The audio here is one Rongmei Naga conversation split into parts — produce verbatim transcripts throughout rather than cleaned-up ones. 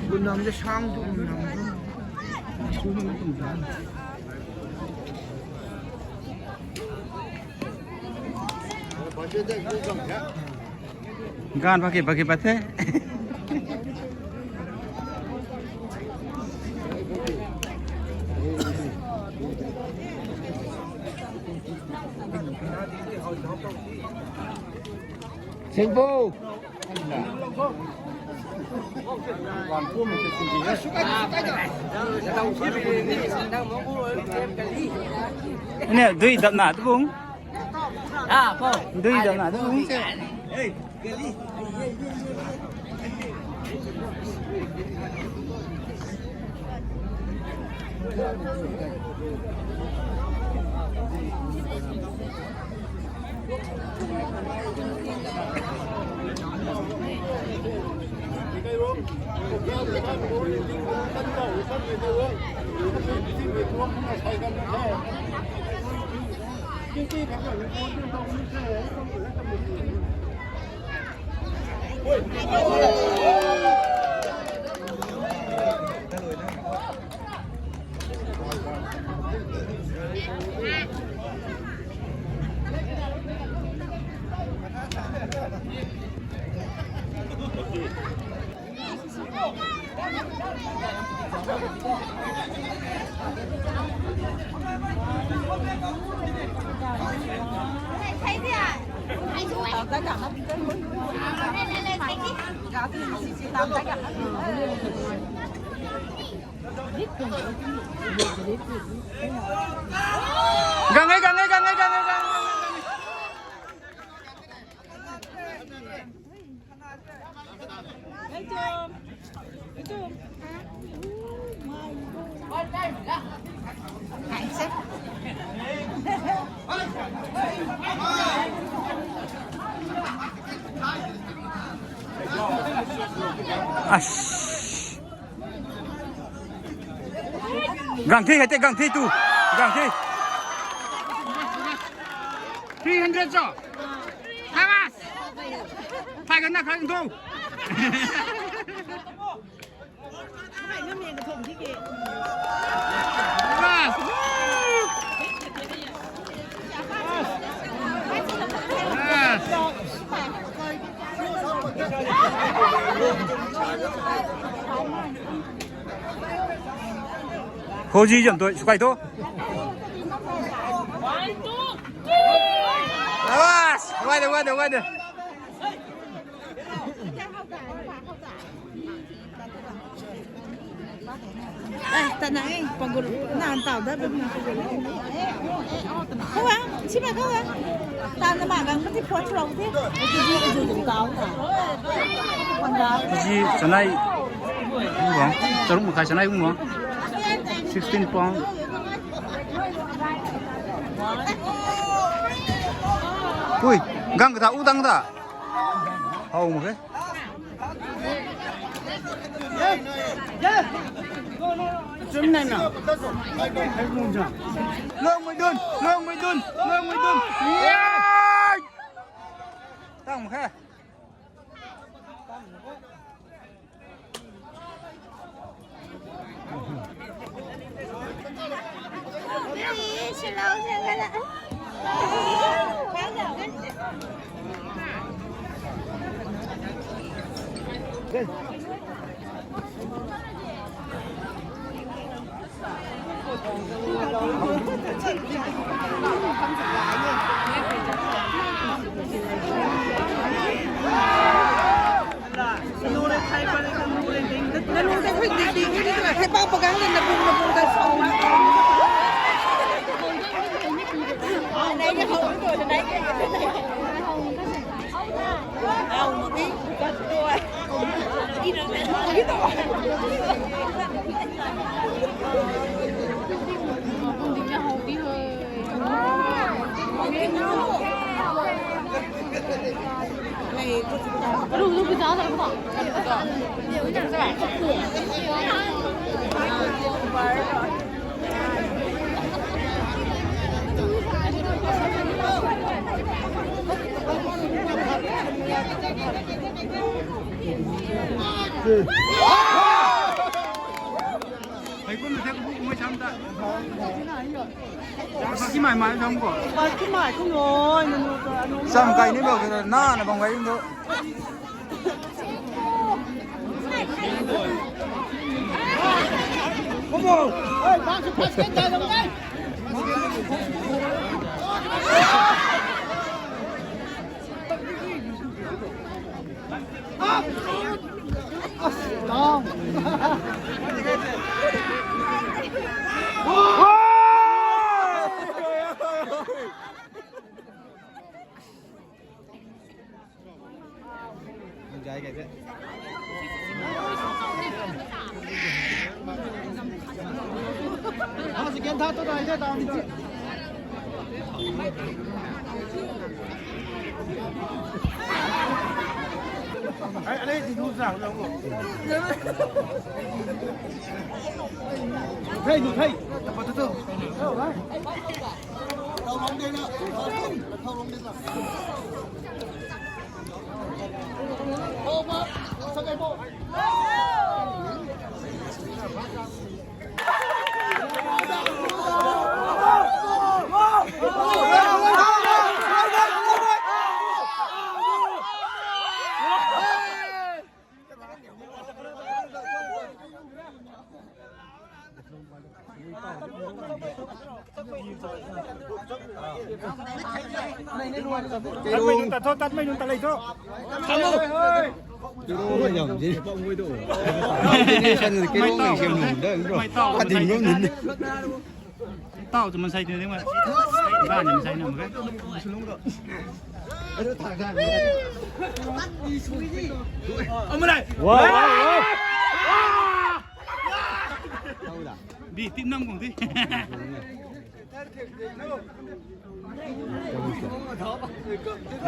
Bunam je sang tu, bunam tu. Gan paki paki pathe. Singpo. Ane, dui dap na tu bung. Dui dap na tu bung se. Gang e, gang e, gang e, gang e, gang e, gang e. Ash. Gang thi, hai te gang thi tu. Gang thi. Three hundred cho. Thamas. Thai gan na khai thu. Thamas. Hoji jam tu, sukai tu. Awas, wait, wait, wait. Eh, tana eh, pagul na tau da, na pagul. Kau ah, si ma kau ah. Tana ma gang pati pot rau the. Ji sanai. Ung bang, charuk makhai sanai ung bang. Sixteen pound. Ui, gang kata, u dang kata. Hau mak khe. Chum nai na. Long mei dun, long mei dun, long mei dun. Yay! Tang mak khe. Hei kum na the ku bu kumai sam ta. Ki mai mai sam ko. Mai ki mai kum noi, nanu ta, nanu. Sam kai ni ba ke na na bang wai do. Come on. Hey, bang se pas ke dai dong dai. Tatmei nunc ta tho, tatmei nunc ta lei tho. Mai tau, mai tau, tau tu mansei tu ding ma. Ba ni mansei na ma ke. Ama lai. Wow, wow, wow. Bi tin nam kung ti.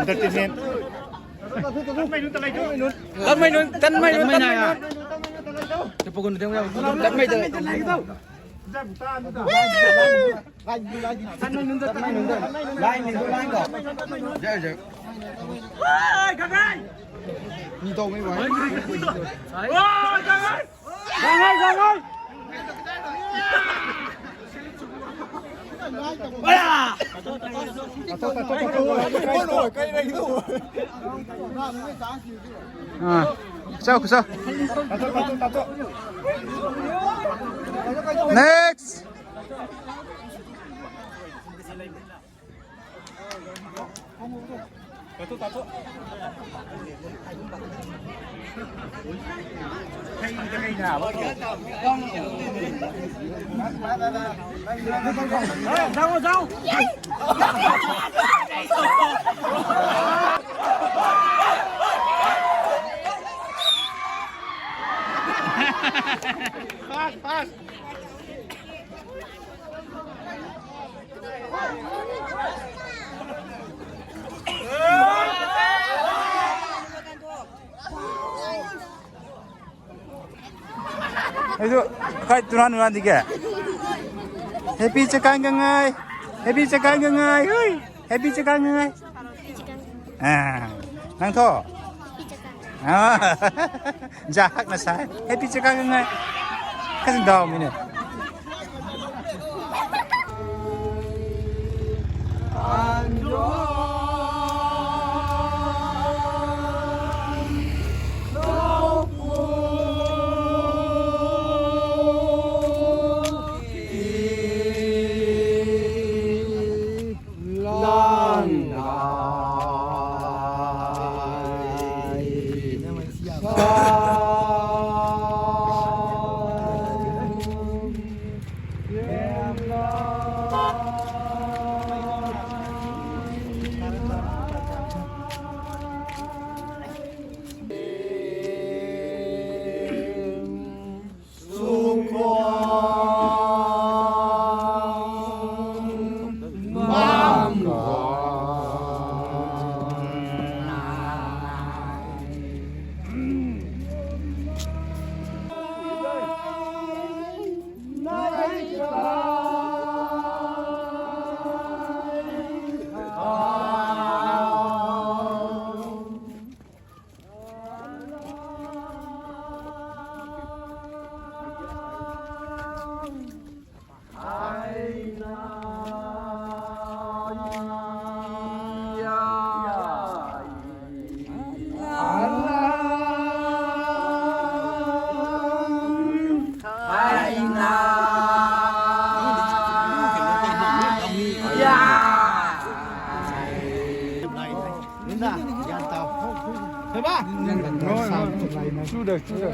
Entertainment. Tanmei nunc, tanmei nunc, tanmei nunc, tanmei nunc. Tanmei nunc. Chau, chau. Next. Pass, pass. Hei tu, kai turan turan di ke. Happy chakan ka ngai. Happy chakan ka ngai. Hui. Happy chakan ka ngai. Ah, nang tho. Ah, zak na sai. Happy chakan ka ngai. Kasi daw mi ne. Yan tau. Hei ba? Chu da, chu da.